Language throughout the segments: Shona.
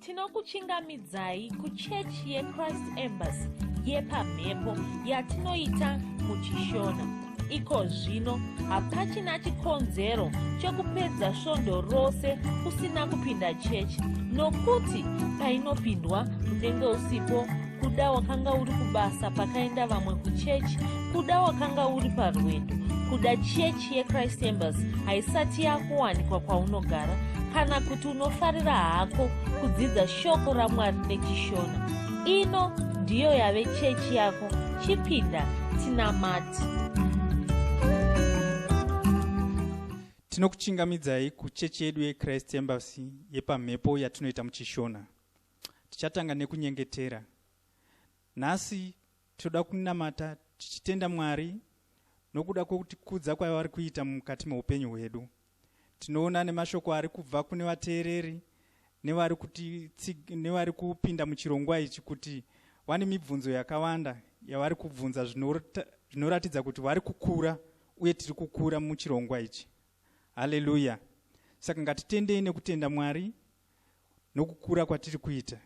Tinokuchingamidzai kuchechi yeChrist Embassy yepamhepo yatinoita muchiShona. Iko zvino hapachina chikonzero chekupedza svondo rose usina kupinda chechi nokuti painopindwa unenge usipo kuda wakanga uri kubasa pakaenda vamwe kuchechi kuda wakanga uri parwendo kuda chechi yechrist embassy haisati yakuwanikwa kwaunogara kana kuti unofarira hako kudzidza shoko ramwari nechishona ino ndiyo yave chechi yako chipinda tinamati Tinokuchingamidzai kuchechi yedu yeChrist Embassy yepamhepo yatinoita muchiShona. Tichatanga nekunyengetera. Nhasi tinoda kunamata tichitenda Mwari nokuda kwekutikudza kwavari kuita mukati meupenyu hwedu. Tinoona nemashoko ari kubva kune vateereri nevari kuti nevari kupinda muchirongwa ichi kuti vane mibvunzo yakawanda yavari kubvunza zvinoratidza kuti vari kukura uye tiri kukura muchirongwa ichi. Haleluya! Saka ngatitendei nekutenda Mwari nokukura kwatiri kuita.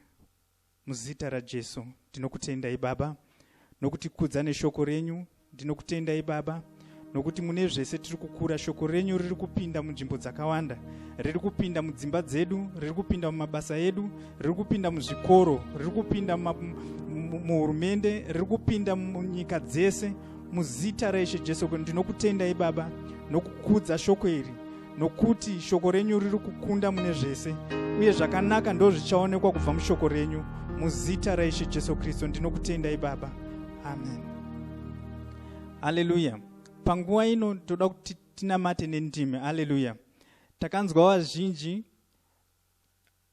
Muzita raJesu ndinokutendai Baba nokutikudza neshoko renyu. Ndinokutendai Baba nokuti mune zvese tiri kukura. Shoko renyu riri kupinda munzvimbo dzakawanda, riri kupinda mudzimba dzedu, riri kupinda mumabasa edu, riri kupinda muzvikoro, riri kupinda muhurumende, riri kupinda munyika dzese. Muzita raIshe Jesu ndinokutendai Baba nokukudza shoko iri nokuti shoko renyu riri kukunda mune zvese uye zvakanaka ndo zvichaonekwa kubva mushoko renyu muzita raIshe Jesu Kristu ndinokutendai Baba, amen. Haleluya. Panguva ino toda kuti tinamate nendimi. Haleluya. Takanzwa vazhinji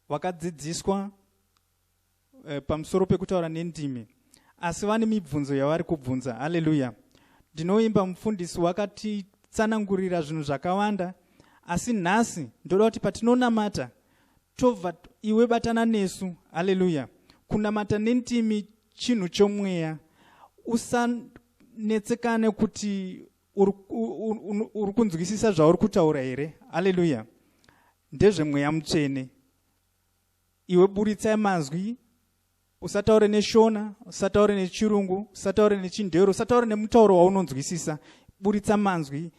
vakadzidziswa pamusoro pekutaura nendimi asi vane mibvunzo yavari kubvunza. Haleluya. Ndinoimba mufundisi wakatitsanangurira zvinhu zvakawanda asi nhasi ndoda kuti patinonamata tobva iwe batana nesu. Haleluya. Kunamata nendimi chinhu chomweya. Usanetsekane kuti uri kunzwisisa zvauri kutaura here. Haleluya. Ndezvemweya mutsvene. Iwe buritsai mazwi, usataure neshona, usataure nechirungu, usataure nechindero, usataure nemutauro waunonzwisisa. Buritsa manzwi,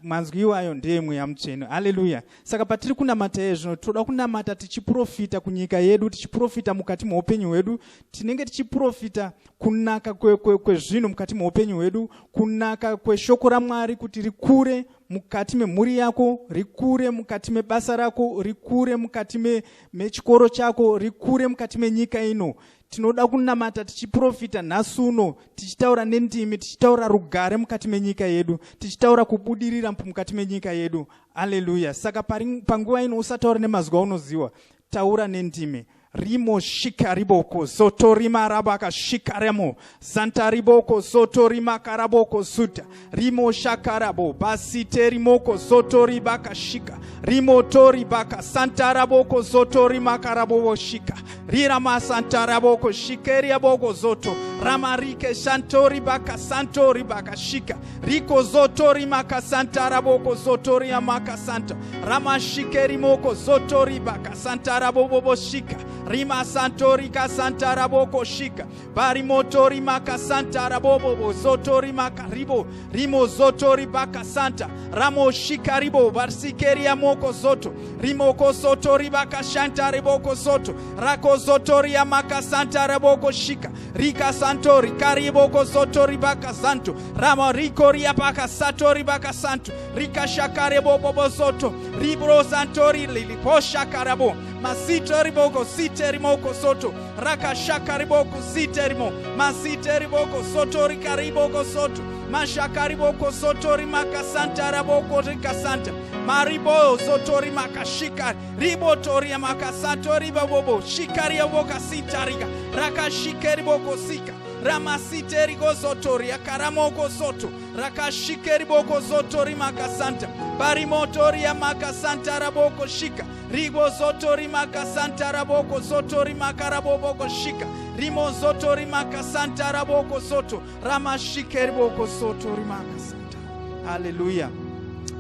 manzwi iwayo ndeyemweya mutsvene. Haleluya. Saka patiri kunamata iye zvino toda kunamata tichiprofita kunyika yedu, tichiprofita mukati meupenyu hwedu. Tinenge tichiprofita kunaka kwezvinhu mukati meupenyu hwedu, kunaka kweshoko raMwari kuti rikure mukati memhuri yako, rikure mukati mebasa rako, rikure mukati mechikoro chako, rikure mukati menyika ino. Tinoda kunamata tichiprofita nhasi uno, tichitaura nendimi, tichitaura rugare mukati menyika yedu, tichitaura kubudirira mukati menyika yedu. Haleluya. Saka panguva ino usataura nemazwi aunoziva, taura nendimi. Rimo shikariboko sotorima rabaka shikaremo santariboko sotorima karaboko suta rimo shakarabo basiterimoko sotoribaka shika rimo toribaka santaraboko sotorima karabo shika rirama santaraboko shikeriaboko zoto ramarike shantoribaka santoribaka shika riko zotorimaka santaraboko sotoriamaka santa ramashikerimo zotoribaka santarabobobo shika rima santorika santaraboko shika barimotorimaka santarabobobo zotorimaka ribo rimo zotoribaka santa ramoshikaribo barsikeriamoko zoto rimoko sotoribaka shantariboko soto rakozotoriamaka santaraboko shika rika santori kariboko sotoribaka santo ramarikoriapaka satoribaka santo rikashakarebobobo soto ribro santori liliposhakarabo masito riboko site rimoko soto rakashakariboko site rimo masite riboko soto rikariboko soto mashakariboko soto rimakasanta raboko rikasanta maribo soto rimakashika ribotoria makasato ribobobo shikariaboka sitarika rakashikeriboko sika ramasite rigozotoria karamoko soto rakashikeriboko soto rimakasanta barimotoria makasanta raboko shika rigozoto rimakasanta raboko soto rimakaraboboko shika rimozoto rimakasanta raboko soto ramashikeriboko soto rimakasanta. Haleluya.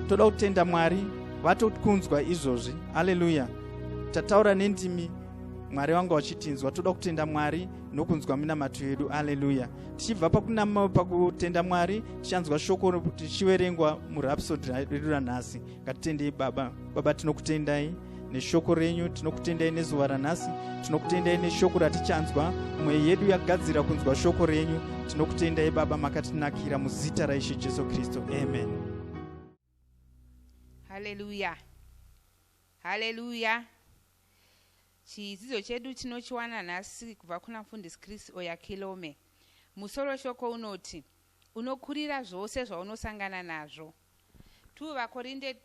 Toda kutenda Mwari vatokunzwa izvozvi. Haleluya. Tataura nendimi. Mwari vanga vachitinzwa. Toda kutenda Mwari nokunzwa minamato yedu. Aleluya. Tichibva pakunama pakutenda Mwari, tichanzwa shoko tichiverengwa murhapsody redu ranhasi. Ngatitendei Baba. Baba, tinokutendai neshoko renyu, tinokutendai nezuva ranhasi, tinokutendai neshoko ratichanzwa. Mweya yedu yagadzira kunzwa shoko renyu. Tinokutendai Baba, makatinakira, muzita raIshe Jesu Kristu, amen. Haleluya, haleluya. Chidzidzo chedu tinochiwana nhasi kubva kuna Mufundisi Chris Oyakilome. Musoro shoko unoti, "Unokurira zvose zvaunosangana nazvo." 2 VaKorinde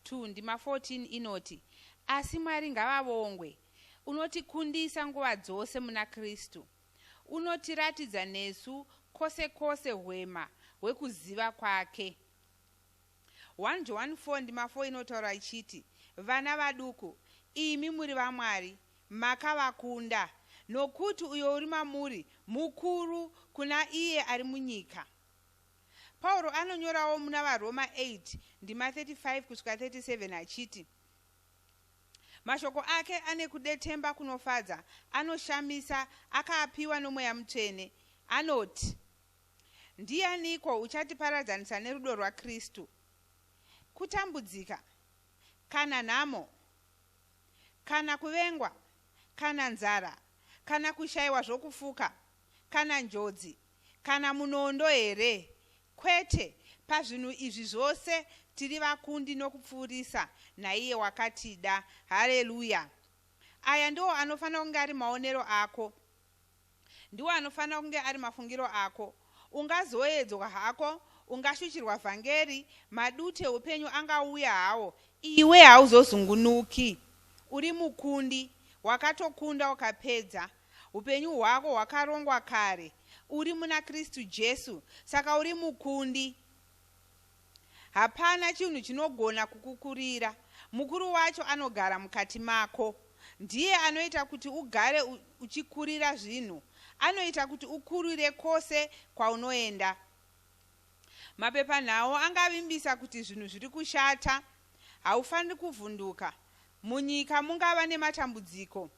2 ndima 14 inoti, "Asi Mwari ngavavongwe, unotikundisa nguva dzose muna Kristu, unotiratidza nesu kwose kwose hwema hwekuziva kwake." 1 John 4 ndima 4 inotaura ichiti, "Vana vaduku, imi muri vaMwari, makavakunda, nokuti uyo uri mamuri mukuru kuna iye ari munyika." Pauro anonyorawo muna VaRoma 8 ndima 35 kusvika 37 achiti, mashoko ake ane kudetemba kunofadza, anoshamisa, akaapiwa noMweya Mutsvene. Anoti, "Ndianiko uchatiparadzanisa nerudo rwaKristu? Kutambudzika kana nhamo kana kuvengwa kana nzara kana kushayiwa zvokufuka kana njodzi kana munondo here? Kwete, pazvinhu izvi zvose tiri vakundi nokupfuurisa naiye wakatida." Haleluya. Aya ndiwo anofanira kunge ari maonero ako, ndiwo anofanira kunge ari mafungiro ako. Ungazoedzwa hako, ungashuchirwa vhangeri, madute upenyu angauya hawo, iwe hauzozungunuki. Uri mukundi, wakatokunda ukapedza. Upenyu hwako hwakarongwa kare, uri muna Kristu Jesu, saka uri mukundi. Hapana chinhu chinogona kukukurira. Mukuru wacho anogara mukati mako ndiye anoita kuti ugare uchikurira zvinhu, anoita kuti ukurire kwose kwaunoenda. Mapepanhau angavimbisa kuti zvinhu zviri kushata, haufaniri kuvhunduka. Munyika mungava nematambudziko,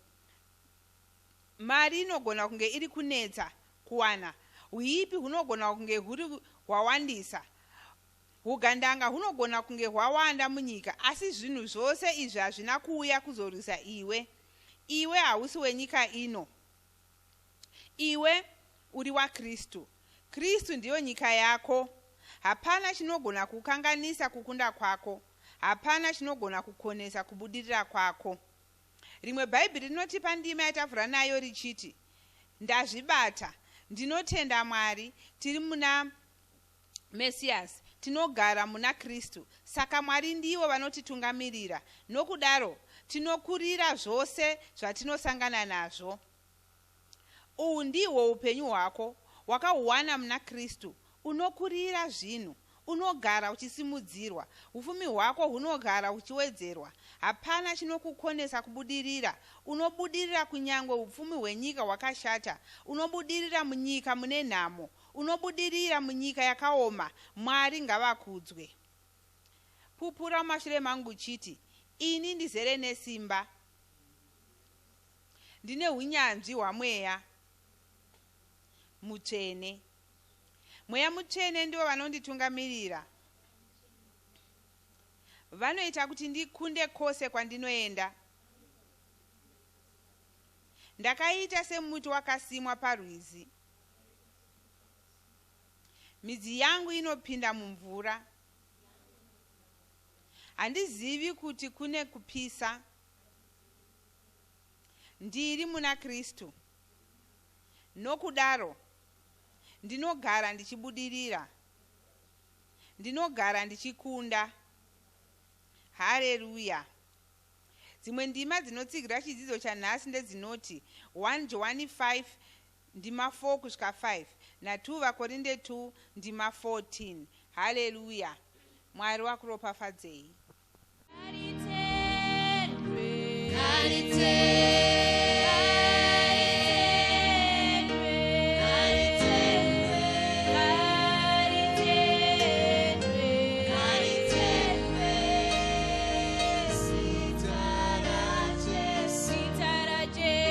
mari inogona kunge iri kunetsa kuwana, huipi hunogona kunge huri hwawandisa, ugandanga hunogona kunge hwawanda munyika, asi zvinhu zvose izvi hazvina kuuya kuzorwisa iwe. Iwe hausi wenyika ino, iwe uri waKristu. Kristu ndiyo nyika yako. Hapana chinogona kukanganisa kukunda kwako, hapana chinogona kukonesa kubudirira kwako. Rimwe Bhaibheri rinotipa ndima yatavhura nayo richiti, "Ndazvibata, ndinotenda Mwari." Tiri muna Mesiyasi, tinogara muna Kristu, saka Mwari ndivo vanotitungamirira. Nokudaro tinokurira zvose zvatinosangana nazvo. Uhu ndihwo upenyu hwako, wakahuwana muna Kristu. Unokurira zvinhu, unogara uchisimudzirwa, upfumi hwako hunogara huchiwedzerwa. Hapana chinokukonesa kubudirira. Unobudirira kunyange upfumi hwenyika hwakashata, unobudirira munyika mune nhamo, unobudirira munyika yakaoma. Mwari ngavakudzwe. Pupura mumashure mangu uchiti, "Ini ndizere nesimba, ndine unyanzvi hwaMweya Mutsvene. Mweya Mutsvene ndivo vanonditungamirira, vanoita kuti ndikunde kwose kwandinoenda. Ndakaita semuti wakasimwa parwizi, midzi yangu inopinda mumvura. Handizivi kuti kune kupisa. Ndiri muna Kristu, nokudaro ndinogara ndichibudirira, ndinogara ndichikunda." Hareruya. Dzimwe ndima dzinotsigira chidzidzo chanhasi ndedzinoti 1 Johani 5 ndima 4 kusvika 5 na2 VaKorinde 2 ndima 14. Haleluya. Mwari wakuropafadzei. Zita raJesu.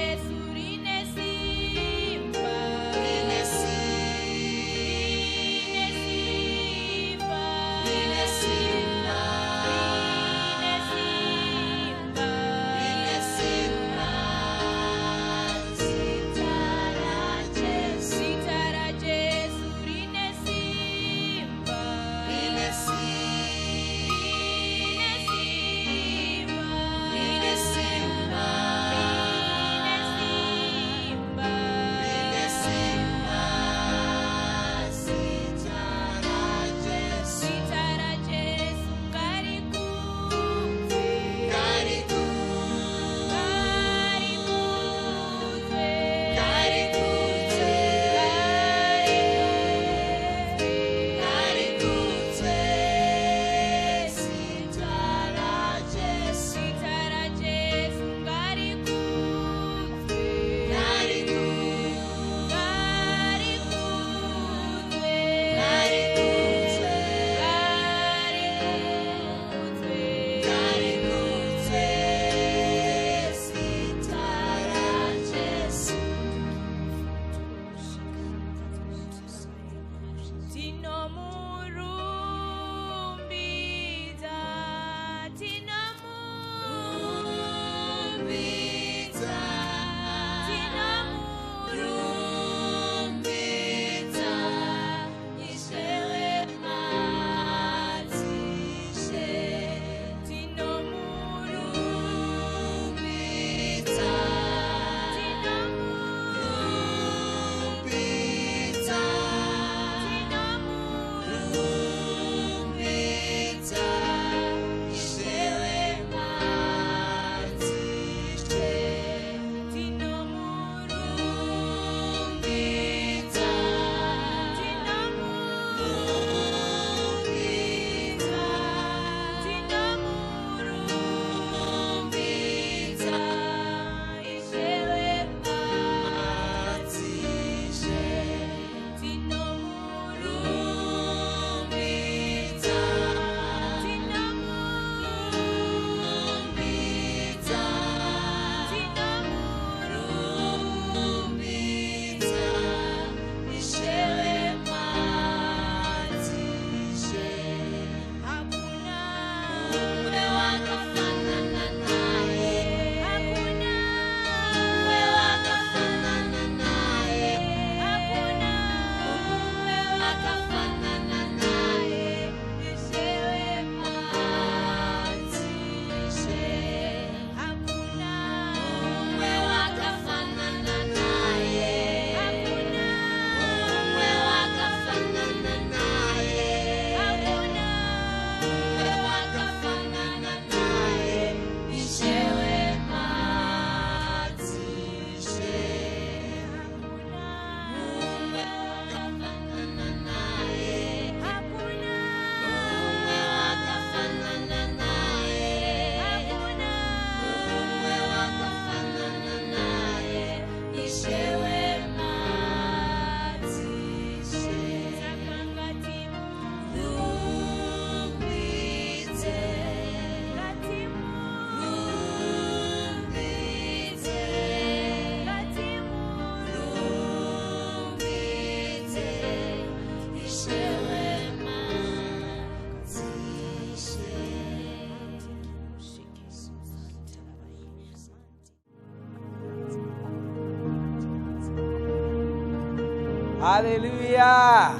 Haleluya!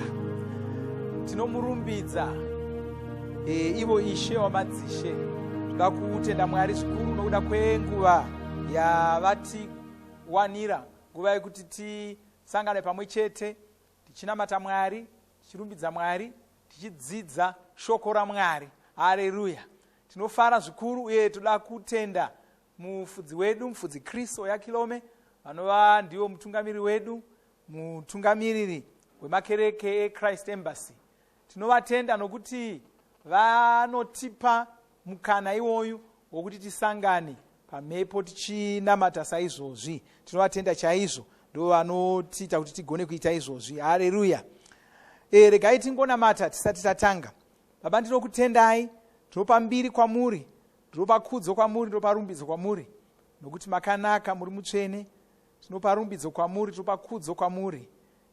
Tinomurumbidza ivo Ishe wamadzishe. Toda kutenda Mwari zvikuru nokuda kwenguva yavatiwanira, nguva yekuti tisangane pamwe chete tichinamata Mwari, tichirumbidza Mwari, tichidzidza shoko raMwari. Haleluya! Tinofara zvikuru uye toda kutenda mufudzi wedu, mufudzi Chris Oyakilome, vanova ndivo mutungamiri wedu, mutungamiriri wemakereke eChrist Embassy. Tinovatenda nokuti vanotipa mukana iwoyu wokuti tisangane pamhepo tichinamata saizvozvi. Tinovatenda chaizvo, ndo vanotiita kuti tigone kuita izvozvi. Haleluya! Regai tingonamata tisati tatanga. Baba, ndinokutendai, ndinopa mbiri kwamuri, ndinopa kudzo kwamuri, ndinopa rumbidzo kwamuri, nokuti makanaka, muri mutsvene. Tinopa rumbidzo kwamuri, tinopa kudzo kwamuri.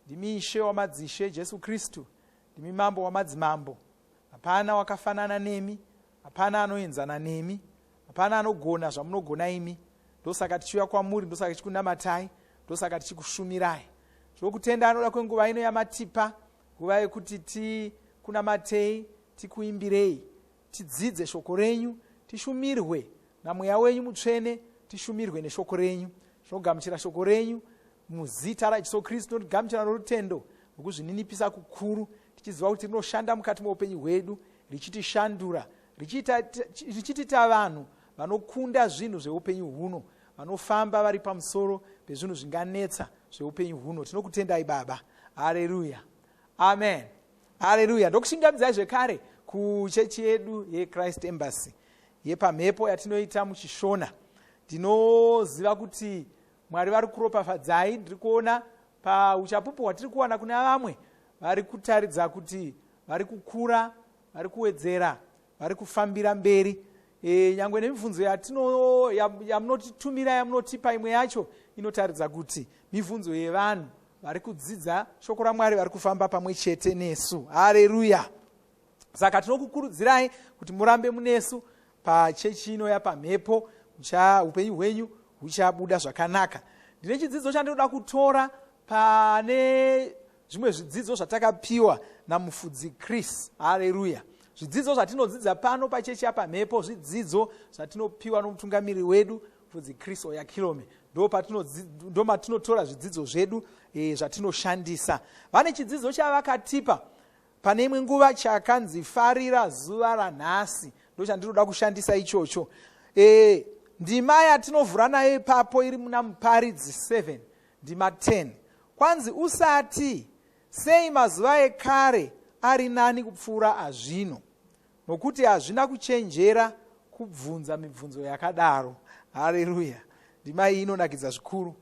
Ndimi Ishe wamadzishe, Jesu Kristu. Ndimi Mambo wamadzimambo. Hapana wakafanana nemi, hapana anoenzana nemi, hapana anogona zvamunogona imi. Ndosaka tichiuya kwamuri, ndosaka tichikunamatai, ndosaka tichikushumirai. Tinokutenda anoda kwenguva ino yamatipa, nguva yekuti tikunamatei, tikuimbirei, tidzidze shoko renyu, tishumirwe naMweya wenyu Mutsvene, tishumirwe neshoko renyu. Tinogamuchira shoko renyu muzita raJesu Kristu. Tinogamuchira norutendo nokuzvininipisa kukuru, tichiziva kuti rinoshanda mukati meupenyu hwedu, richitishandura, richitiita vanhu vanokunda zvinhu zveupenyu huno, vanofamba vari pamusoro pezvinhu zvinganetsa zveupenyu huno. Tinokutendai Baba. Haleluya, amen. Haleluya. Ndokuchingamidzai zvekare kuchechi yedu yeChrist Embassy yepamhepo yatinoita muchiShona. Ndinoziva kuti Mwari vari kuropafadzai. Ndiri kuona pauchapupu hwatiri kuwana kuna vamwe vari kutaridza kuti vari kukura, vari kuwedzera, vari kufambira mberi. Nyangwe nemibvunzo yamunotitumira, yamunotipa, imwe yacho inotaridza kuti mibvunzo yevanhu vari kudzidza shoko raMwari, vari kufamba pamwe chete nesu. Hareruya! Saka tinokukurudzirai kuti murambe munesu pachechi ino yapamhepo. Upenyu hwenyu huchabuda zvakanaka. Ndine chidzidzo chandinoda kutora pane zvimwe zvidzidzo zvatakapiwa namufudzi Chris. Hareruya! Zvidzidzo zvatinodzidza pano pachechi yapamhepo zvidzidzo zvatinopiwa nomutungamiri wedu, mufudzi Chris Oyakilome. Ndo matinotora zvidzidzo zvedu zvatinoshandisa. Vane chidzidzo chavakatipa pane imwe nguva chakanzi "Farira zuva ranhasi". Ndo chandinoda kushandisa ichocho. Ndima yatinovhura nayo ipapo iri muna Muparidzi 7 ndima 10. Kwanzi, "Usati, 'Sei mazuva ekare ari nani kupfuura azvino?' Nokuti hazvina kuchenjera kubvunza mibvunzo yakadaro." Hareruya! Ndima iyi inonakidza zvikuru,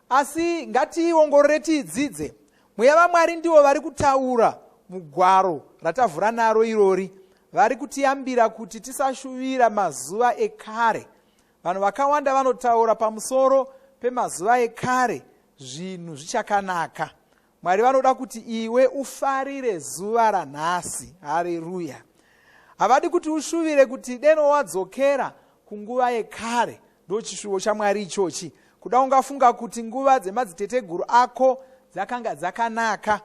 asi ngatiiongorore, tiidzidze. Mweya vaMwari ndivo vari kutaura mugwaro ratavhura naro irori. Vari kutiyambira kuti tisashuvira mazuva ekare. Vanhu vakawanda vanotaura pamusoro pemazuva ekare zvinhu zvichakanaka. Mwari vanoda kuti iwe ufarire zuva ranhasi. Hareruya! Havadi kuti ushuvire kuti deno wadzokera kunguva yekare. Ndo chishuvo chaMwari ichochi. Kuda ungafunga kuti nguva dzemadziteteguru ako dzakanga dzakanaka,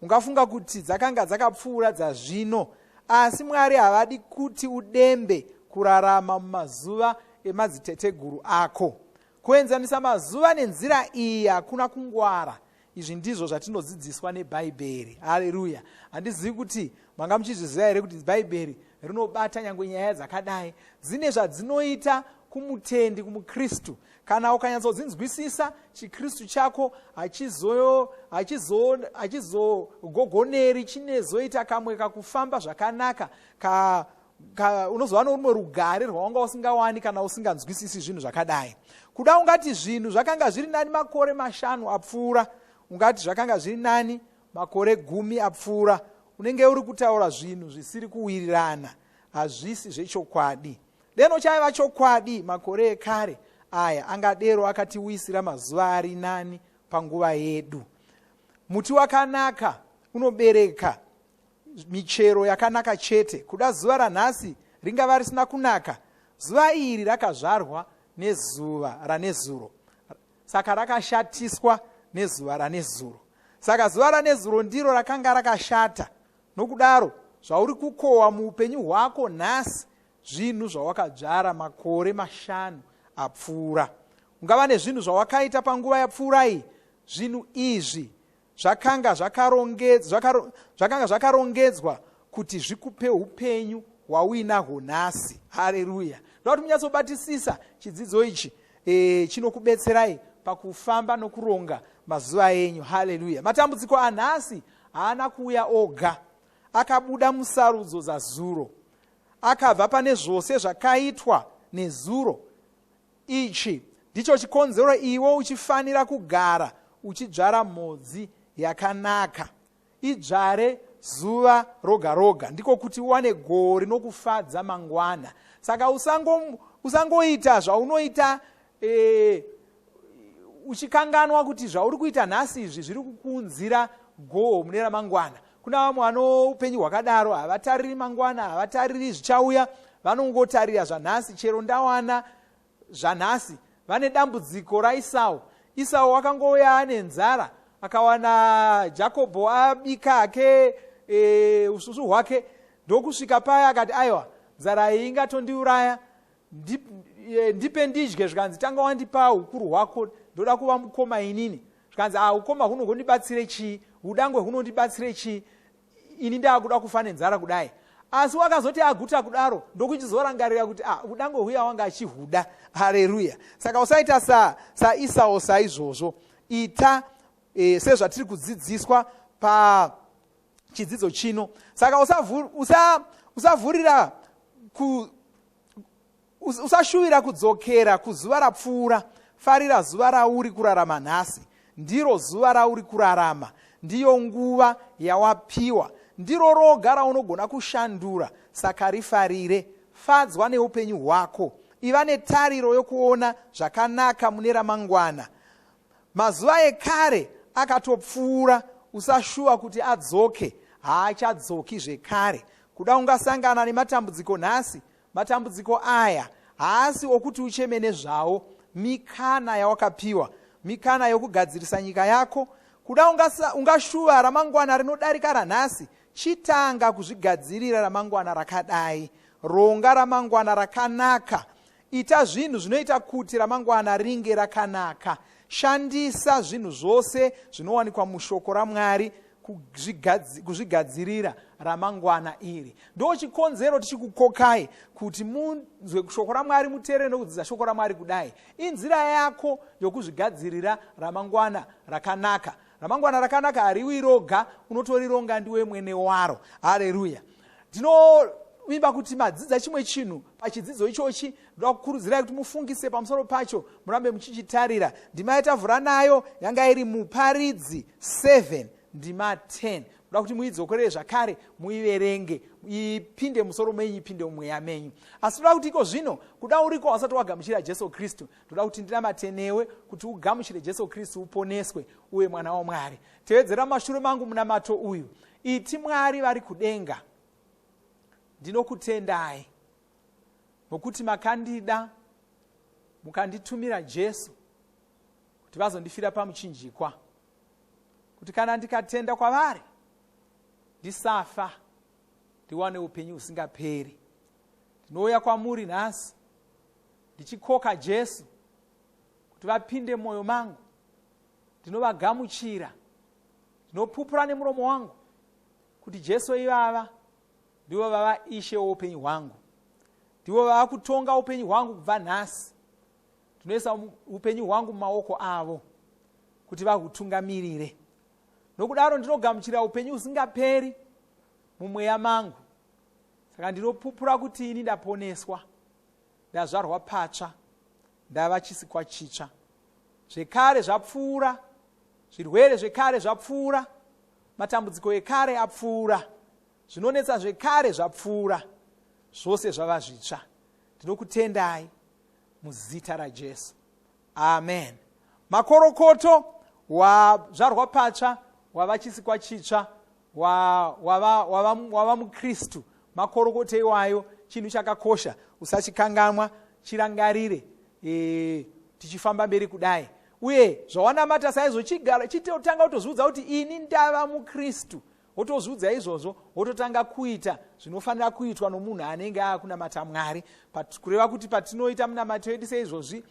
ungafunga kuti dzakanga dzakapfuura dzazvino, asi Mwari havadi kuti udembe kurarama mumazuva emadziteteguru ako. Kuenzanisa mazuva nenzira iyi hakuna kungwara. Izvi ndizvo zvatinodzidziswa neBhaibheri. Hareruya! Handizivi kuti manga muchizviziva here kuti Bhaibheri rinobata nyange nyaya dzakadai. Dzine zvadzinoita kumutendi, kumuKristu. Kana ukanyatsodzinzwisisa, chiKristu chako hachizogogoneri, chinezoita kamwe kakufamba zvakanaka unozova norumwe rugare rwawanga usingawani kana usinganzwisisi zvinhu zvakadai. Kuda ungati zvinhu zvakanga zviri nani makore 5 apfuura, ungati zvakanga zviri nani makore 10 apfuura, unenge uri kutaura zvinhu zvisiri kuwirirana, hazvisi zvechokwadi. Deno chaiva chokwadi, makore ekare aya angadero akatiwisira mazuva ari nani panguva yedu. Muti wakanaka unobereka michero yakanaka chete. Kuda zuva ranhasi ringava risina kunaka, zuva iri rakazvarwa nezuva ranezuro, saka rakashatiswa nezuva ranezuro. Saka zuva ranezuro ndiro rakanga rakashata. Nokudaro zvauri kukohwa muupenyu hwako nhasi zvinhu zvawakadzvara makore mashanu apfuura. Ungava nezvinhu zvawakaita panguva yapfuura iyi. Zvinhu izvi zvakanga zvakarongedzwa kuti zvikupe upenyu hwauinahwo nhasi. Hareruya. Ndoda kuti munyatsobatisisa chidzidzo ichi chinokubetserai pakufamba nokuronga mazuva enyu. Haleluya. Matambudziko anhasi haana kuuya oga. Akabuda musarudzo dzazuro. Akabva pane zvose zvakaitwa nezuro. Ichi ndicho chikonzero iwe uchifanira kugara uchidzvara mhodzi yakanaka. Idzvare zuva roga roga, ndiko kuti uwane goho rinokufadza mangwana. Saka usangoita zvaunoita uchikanganwa kuti zvauri kuita nhasi izvi zviri kukuunzira goho mune ramangwana. Kuna vamwe vano upenyu hwakadaro, havatariri mangwana, havatariri zvichauya, vanongotarira zvanhasi. Chero ndawana zvanhasi. Vane dambudziko raIsau. Isau akangouya ane nzara, akawana Jakobho abika hake usvusvu hwake, ndokusvika paya akati aiwa, nzara iyi ingatondiuraya, ndipe ndidye. Zvikanzi tanga wandipa ukuru hwako, ndoda kuva mukoma inini. Zvikanzi ukoma hunongondibatsire chii? Udangwe hunondibatsire chii? Ini ndaakuda kufa nenzara kudai. Asi wakazoti aguta kudaro ndokuchizorangarira kuti udangwe huya wanga achihuda. Hareruya. Saka usaita saIsau saizvozvo. Ita sezvatiri kudzidziswa pachidzidzo chino. Saka usavhurira usashuvira kudzokera kuzuva rapfuura. Farira zuva rauri kurarama nhasi. Ndiro zuva rauri kurarama, ndiyo nguva yawapiwa, ndiro roga raunogona kushandura. Saka rifarire, fadzwa neupenyu hwako, iva netariro yokuona zvakanaka mune ramangwana. Mazuva ekare akatopfuura, usashuva kuti adzoke, haachadzoki zvekare. Kuda ungasangana nematambudziko nhasi, matambudziko aya haasi okuti ucheme nezvawo. Mikana yawakapiwa, mikana yokugadzirisa nyika yako. Kuda ungashuva ramangwana rinodarika ranhasi, chitanga kuzvigadzirira ramangwana rakadai. Ronga ramangwana rakanaka. Ita zvinhu zvinoita kuti ramangwana ringe rakanaka. Shandisa zvinhu zvose zvinowanikwa mushoko raMwari kuzvigadzirira ramangwana iri. Ndo chikonzero tichikukokai kuti munzwe shoko raMwari, muteerere nokudzidza shoko raMwari kudai. Inzira yako yokuzvigadzirira ramangwana rakanaka. Ramangwana rakanaka hariwi roga, unotorironga ndiwe mwene waro. Haleluya. Ndinovimba kuti madzidza chimwe chinhu pachidzidzo ichochi. Ndoda kukurudzirai kuti mufungise pamusoro pacho, murambe muchichitarira. Ndima yatavhura nayo yanga iri Muparidzi 7 ndima 10. Ndoda kuti muidzokorere zvakare, muiverenge, ipinde musoro menyu, ipinde mumweya menyu. Asi ndoda kuti iko zvino, kuda uriko wasati wagamuchira Jesu Kristu, ndoda kuti ndinamate newe kuti ugamuchire Jesu Kristu, uponeswe, uve mwana waMwari. Tevedzera mashure mangu munamato uyu. Iti, Mwari vari kudenga, ndinokutendai nokuti makandida, mukanditumira Jesu kuti vazondifira pamuchinjikwa, kuti kana ndikatenda kwavari ndisafa, ndiwane upenyu husingaperi. Ndinouya kwamuri nhasi ndichikoka Jesu kuti vapinde mwoyo mangu. Ndinovagamuchira, ndinopupura nemuromo wangu kuti Jesu ivava ndivo vava Ishe woupenyu hwangu, ndivo vava kutonga upenyu hwangu kubva nhasi. Ndinoisa upenyu hwangu mumaoko avo kuti vahutungamirire. Nokudaro ndinogamuchira upenyu husingaperi mumweya mangu. Saka ndinopupura kuti ini ndaponeswa, ndazvarwa patsva, ndava chisikwa chitsva. Zvekare zvapfuura, zvirwere zvekare zvapfuura, matambudziko ekare apfuura, zvinonetsa zvekare zvapfuura, zvose zvava zvitsva. Ndinokutendai muzita raJesu. Amen. Makorokoto, wazvarwa patsva, wava chisikwa chitsva, wava muKristu. Makorokoto iwayo chinhu chakakosha, usachikangamwa, chirangarire tichifamba mberi kudai. Uye zvawanamata saizvo, chigara chitotanga kutozviudza kuti ini ndava muKristu. Wotozviudza izvozvo, wototanga kuita zvinofanira kuitwa nomunhu anenge aakunamata Mwari. Kureva kuti patinoita munamato yedu seizvozvi,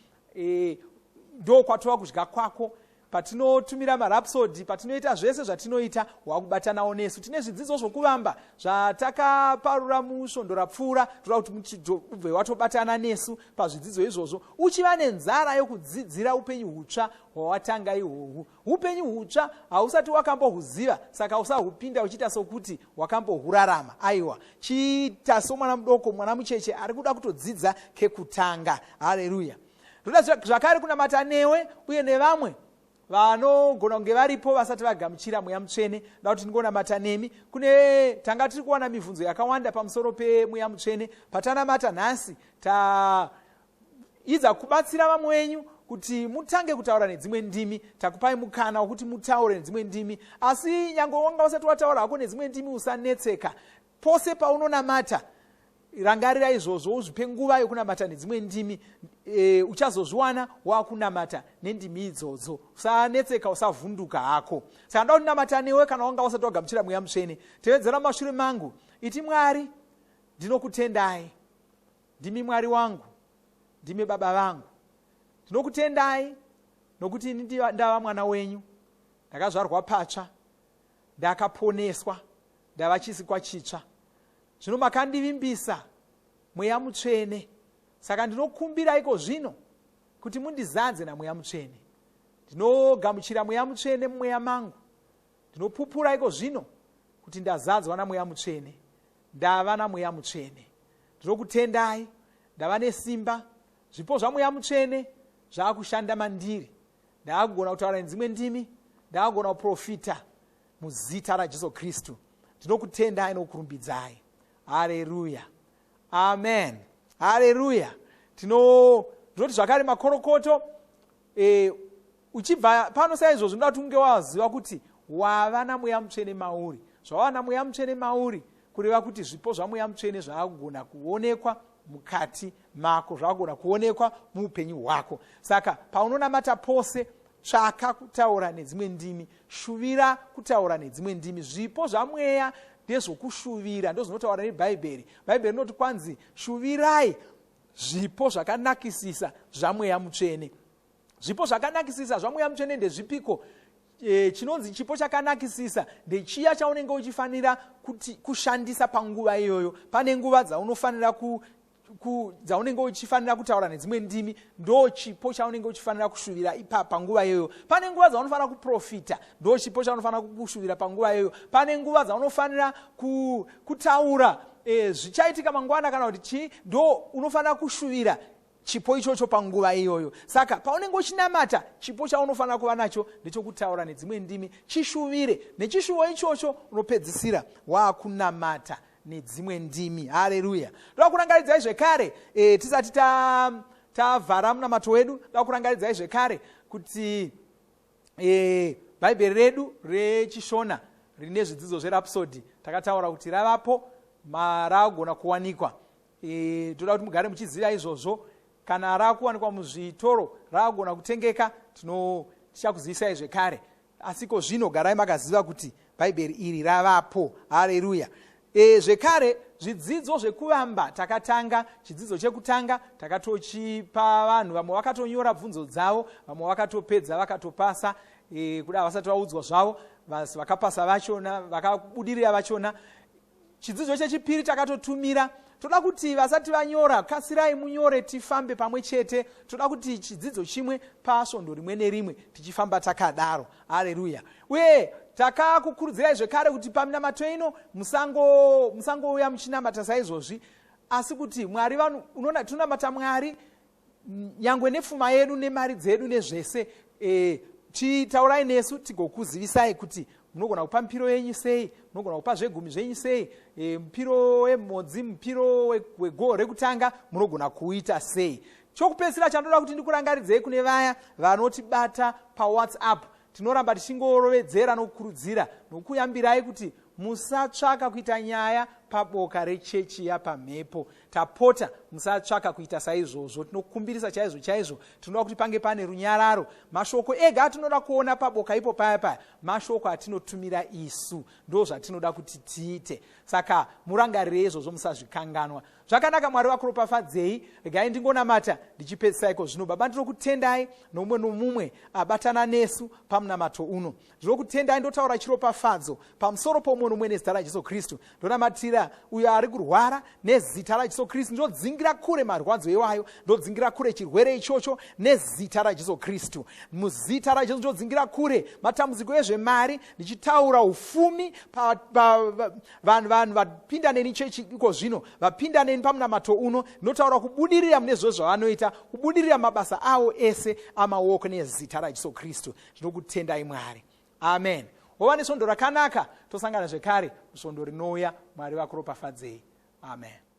ndo kwatova kudya kwako. Patinotumira marapsodi, patinoita zvese zvatinoita, wakubatanawo nesu. Tine zvidzidzo zvokuvamba zvatakaparura musvondo rapfuura. Toda kuti ubve watobatana nesu pazvidzidzo izvozvo, uchiva nenzara yokudzidzira upenyu hutsva hwawatanga ihwohwu. Upenyu hutsva hausati wakambohuziva, saka usahupinda uchiita sokuti wakambohurarama. Aiwa, chiita somwana mudoko, mwana mucheche ari kuda kutodzidza kekutanga. Haleluya! Ndoda zvakare kunamata newe uye nevamwe vanogona kunge varipo vasati vagamuchira Mweya Mutsvene. Nda kuti ndingonamata nemi. Kune tanga tiri kuwana mibvunzo yakawanda pamusoro peMweya Mutsvene. Patanamata nhasi, taidza kubatsira vamwe venyu kuti mutange kutaura nedzimwe ndimi. Takupai mukana wekuti mutaure nedzimwe ndimi, asi nyange wanga usati wataura hako nedzimwe ndimi, usanetseka. Pose paunonamata, rangarira izvozvo, uzvipe nguva yokunamata nedzimwe ndimi. Uchazozviwana wakunamata nendimi idzodzo. Usanetseka, usavhunduka hako. Saka ndoda kunamata newe kana wanga usati wagamuchira Mweya Mutsvene. Tevedzera mumashure mangu, iti: Mwari, ndinokutendai, ndimi Mwari wangu, ndimi Baba vangu. Ndinokutendai nokuti ini ndava mwana wenyu, ndakazvarwa patsva, ndakaponeswa, ndava chisikwa chitsva. Zvino makandivimbisa Mweya Mutsvene, saka ndinokumbira iko zvino kuti mundizadze naMweya Mutsvene. Ndinogamuchira Mweya Mutsvene mumweya mangu. Ndinopupura iko zvino kuti ndazadzwa naMweya Mutsvene, ndava naMweya Mutsvene. Ndinokutendai, ndava nesimba. Zvipo zvaMweya Mutsvene zvaakushanda mandiri. Ndaakugona kutaura nedzimwe ndimi, ndaakugona kuprofita muzita raJesu Kristu. Ndinokutendai nokukurumbidzai. Hareruya, amen, hareruya. Ndinoti zvakare makorokoto. Uchibva pano saizvozvo, ndoda kuti unge waziva kuti wava naMweya Mutsvene mauri. Zvawava naMweya Mutsvene mauri, kureva kuti zvipo zvaMweya Mutsvene zvaakugona kuonekwa mukati mako, zvakugona kuonekwa muupenyu hwako. Saka paunonamata pose, tsvaka kutaura nedzimwe ndimi, shuvira kutaura nedzimwe ndimi. Zvipo zvamweya ndezvokushuvira, ndozvinotaura neBhaibheri. Bhaibheri rinoti kwanzi shuvirai zvipo zvakanakisisa zvaMweya Mutsvene. Zvipo zvakanakisisa zvaMweya Mutsvene ndezvipiko? Chinonzi chipo chakanakisisa ndechiya chaunenge uchifanira kuti kushandisa panguva iyoyo. Pane nguva dzaunofanira dzaunenge uchifanira kutaura nedzimwe ndimi, ndo chipo chaunenge uchifanira kushuvira ipa panguva iyoyo. Pane nguva dzaunofanira kuprofita, ndo chipo chaunofanira kushuvira panguva iyoyo. Pane nguva dzaunofanira kutaura zvichaitika mangwana kana kuti chii, ndo unofanira kushuvira chipo ichocho panguva iyoyo. Saka paunenge uchinamata, chipo chaunofanira kuva nacho ndechokutaura nedzimwe ndimi. Chishuvire. Nechishuvo ichocho unopedzisira waakunamata nedzimwe ndimi. Haleluya! Ndoda kurangaridzai zvekare, tisati tavhara munamato wedu, ndoda kurangaridzai zvekare kuti Bhaibheri redu rechiShona rine zvidzidzo zverapsody, takataura kuti ravapo, raagona kuwanikwa. Toda kuti mugare muchiziva izvozvo. Kana raakuwanikwa muzvitoro, raagona kutengeka, tichakuzivisai zvekare. Asiko zvino garai makaziva kuti Bhaibheri iri ravapo. Haleluya! Zvekare zvidzidzo zvekuvamba, takatanga chidzidzo chekutanga, takatochipa vanhu. Vamwe vakatonyora bvunzo dzavo, vamwe vakatopedza, vakatopasa. Kuda vasati vaudzwa zvavo, vakapasa vachona, vakabudirira vachona. Chidzidzo chechipiri takatotumira. Toda kuti vasati vanyora, kasirai munyore, tifambe pamwe chete. Toda kuti chidzidzo chimwe pasvondo rimwe nerimwe, tichifamba takadaro. Hareruya! Uye takakukurudzirai zvekare kuti paminamato ino musangouya muchinamata saizvozvi, asi kuti Mwari unoona tinonamata Mwari nyangwe nepfuma yedu, nemari dzedu, nezvese. Titaurai nesu tigokuzivisai kuti munogona kupa mupiro yenyu sei, munogona kupa zvegumi zvenyu sei, mupiro wemhodzi, mupiro wegoho rekutanga munogona kuita sei. Chokupedzisira chandoda kuti ndikurangaridzei, kune vaya vanotibata paWhatsApp, tinoramba tichingorovedzera nokukurudzira nokuyambirai kuti musatsvaka kuita nyaya paboka rechechi yapamhepo. Tapota musatsvaka kuita saizvozvo. Tinokumbirisa chaizvo chaizvo. Tinoda kuti pange pane runyararo. Mashoko ega atinoda kuona paboka ipo paya paya mashoko atinotumira isu. Ndo zvatinoda kuti tiite. Saka murangarire izvozvo, musazvikanganwa. Zvakanaka, Mwari vakuropafadzei. Regai ndingonamata ndichipedzisa iko zvino. Baba, ndinokutendai nomumwe nomumwe abatana nesu pamunamato uno. Ndinokutendai, ndotaura chiropafadzo pamusoro pomumwe nomumwe nezita raJesu Kristu. Ndonamatira uyo ari kurwara nezita raJesu Kristu. Ndodzingira kure marwadzo iwayo, ndodzingira kure chirwere ichocho nezita raJesu Kristu. Muzita raJesu ndodzingira kure matambudziko ezvemari, ndichitaura ufumi. Vanhu vapinda neni chechi iko zvino, vapinda neni pamunamato uno, ndinotaura kubudirira mune zvose zvavanoita, kubudirira mabasa avo ese amaoko nezita raJesu Kristu. Ndinokutendai Mwari. Amen. Wova nesvondo rakanaka. Tosangana zvekare musvondo rinouya. Mwari vakuropafadzei. Amen.